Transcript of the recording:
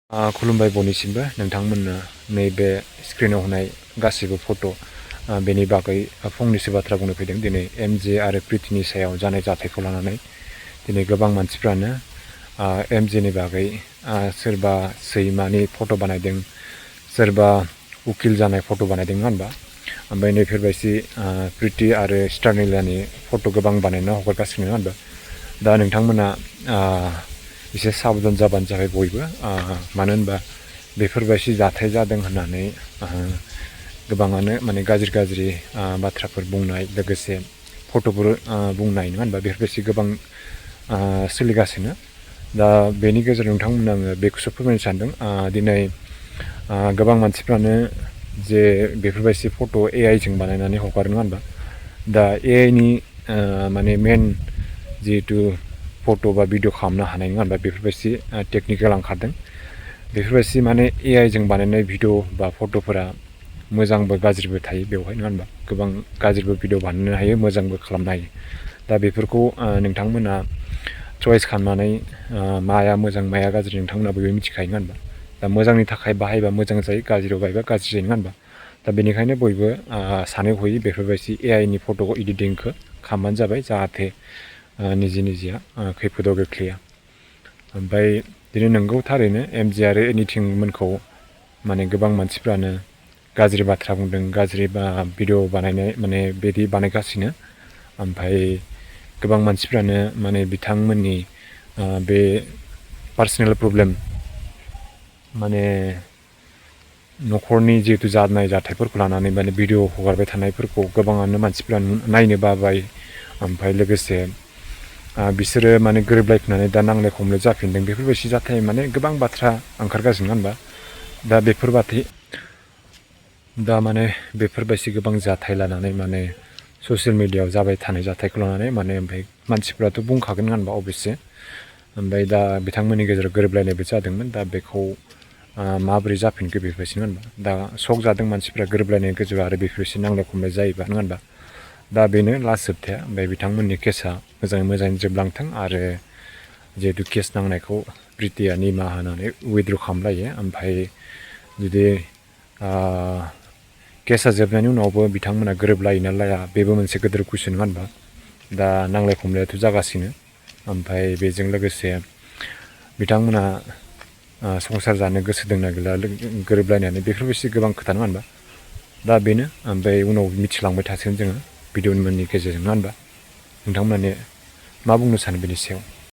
खुलुमबाय बयनिसिमबो नोंथांमोननो नैबे स्क्रिनाव होनाय गासिबो फट' बेनि बागै फंनैसो बाथ्रा बुंनो फैदों। दिनै एमजे आरो प्रितिनि सायाव जानाय जाथायखौ लानानै दिनै गोबां मानसिफ्रानो एमजेनि बागै सोरबा सैमानि फट' बानायदों, सोरबा उकिल जानाय फट' बानायदों नङा होनबा। ओमफ्राय नैफोरबायदि प्रिति आरो स्टारनिलानि फट' गोबां बानायना हगारगासिनो नङा होनबा। दा नोंथांमोना एसे साबधान जाबानो जाबाय बयबो, मानो होनबा बेफोरबायदि जाथाय जादों होननानै गोबाङानो माने गाज्रि बाथ्राफोर बुंनाय, लोगोसे फट'फोर बुंनाय नङा होनबा। बेफोरबायदि गोबां सोलिगासिनो। दा बेनि गेजेराव नोंथांमोननो आङो बेखौसो फोरमायनो सानदों। दिनै गोबां मानसिफ्रानो जे बेफोरबायदि फट' AI जों बानायनानै हगारो नङा होनबा। दा AI नि माने मेन जिहेतु फट' बा भिडिअ खालामनो हानाय नङा होनबा, बेफोरबायदि टेकनिकेल ओंखारदों। बेफोरबायदि माने AI जों बानायनाय भिडिअ बा फट'फोरा मोजांबो गाज्रिबो थायो बेवहाय नङा होनबा। गोबां गाज्रिबो भिडिअ बानायनो हायो, मोजांबो खालामनो हायो। दा बेफोरखौ नोंथांमोना चयस खालामनानै माया मोजां माया गाज्रि नोंथांमोना बयबो मिथिखायो नङा होनबा। दा मोजांनि थाखाय बाहायबा मोजां जायो, गाज्रियाव बाहायबा गाज्रि जायो नङा होनबा। दा बेनिखायनो बयबो सानै हयै बेफोरबायदि AI नि फट'खौ इडिटिंखौ खालामबानो जाबाय, जाहाथे निजेया खैफोदाव गोग्लैया। ओमफ्राय दिनै नंगौ थारैनो एमजे आरो एनिथिंमोनखौ माने गोबां मानसिफ्रानो गाज्रि बाथ्रा बुंदों, गाज्रि भिडिअ बानायनाय माने बिदि बानायगासिनो। ओमफ्राय गोबां मानसिफ्रानो माने बिथांमोननि बे पार्सनेल प्रब्लेम माने न'खरनि जिहेतु जानाय जाथायफोरखौ लानानै माने भिडिअ हगारबाय थानायफोरखौ गोबाङानो मानसिफ्रा नायनो बाबाय। ओमफ्राय लोगोसे बिसोरो माने गोरोबलायफिननानै दा नांलाय खमलाय जाफिनदों। बेफोरबायदि जाथाय माने गोबां बाथ्रा ओंखारगासिनो होनबा। दा बेफोरबायदि गोबां जाथाय लानानै माने ससियेल मिडियायाव जाबाय थानाय जाथायखौ लानानै माने ओमफ्राय मानसिफ्राथ' बुंखागोन होनबा अबयसे। ओमफ्राय दा बिथांमोननि गेजेराव गोरोबलायनायबो जादोंमोन। दा बेखौ माबोरै जाफिनखो बेफोरबायदिनो होनबा। दा शक जादों मानसिफ्रा गोरोबलायनायनि गेजेराव आरो बेफोरबायदि नांलाय खमलाय जायोबा नङा होनबा। दा बेनो लास्ट जोबथाया। ओमफ्राय बिथांमोननि केसा मोजाङै जोबलांथों। आरो जिहेतु केस नांनायखौ प्रितिया निमाहा होनानै उइथद्र' खालामलायो। ओमफ्राय जुदि केसा जोबनायनि उनावबो बिथांमोना गोरोबलायोना लाया बेबो मोनसे गिदिर कुइसन नङा होनबा। दा नांलाय खमलायाथ' जागासिनो। ओमफ्राय बेजों लोगोसे बिथांमोना संसार जानो गोसो दंना गैला, गोरोबलायनानै बेफोरबायदि गोबां खोथा नङा होनबा। दा बेनो, ओमफ्राय उनाव मिथिलांबाय थासिगोन जोङो भिडिअ'फोरनि गेजेरजों नङा होनबा। नोंथांमोना मा बुंनो सानो बेनि सायाव?